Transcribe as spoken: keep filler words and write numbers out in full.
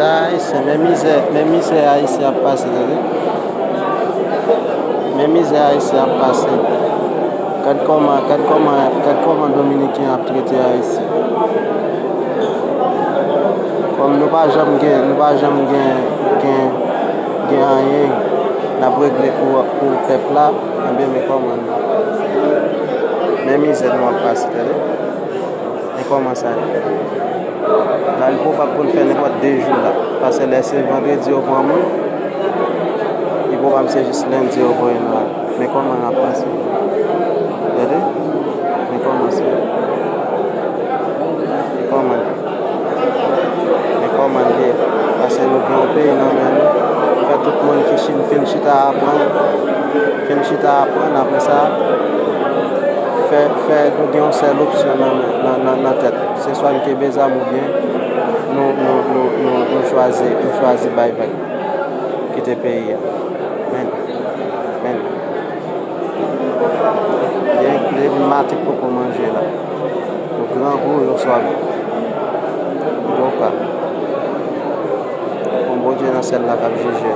Ayisyen, men mizè, men mizè Ayisyen ap pase, tande. Men mizè Ayisyen ap pase. Gad kòman, gad kòman, gad kòman Dominiken ap trete Ayisyen. Kòm nou pa janm gen, nou pa janm gen, gen, gen anyen n ap regle pou, pou pèp la, enben, men kòman nou. Men mizè nou ap pase, tande. Men kòman sa ye? La, li pwobab pou l fè nenpòt de jou la. Paske lè se vandredi yo pran moun, li pwobab se jis lendi yo voye nou al. Men kòman n ap pase? Tande? Men kòman sa ye? Men kòman? Men kòman l ye? Paske nou gen yon peyi nan men nou. Fè tout moun ki chi-, fin chita aprann, fin chita aprann, apre sa, fè, fè nou gen yon sèl opsyon nan, nan, nan, nan tèt. Se swa n kenbe zam oubyen nou, nou, nou, nou, nou chwazi, nou chwazi bay vag. Kite peyi a. Men, men. Gen, gen maten k poko manje la. Yo grangou, yo swaf. Bon ka. Bon, Bondye nan syèl la k ap jije.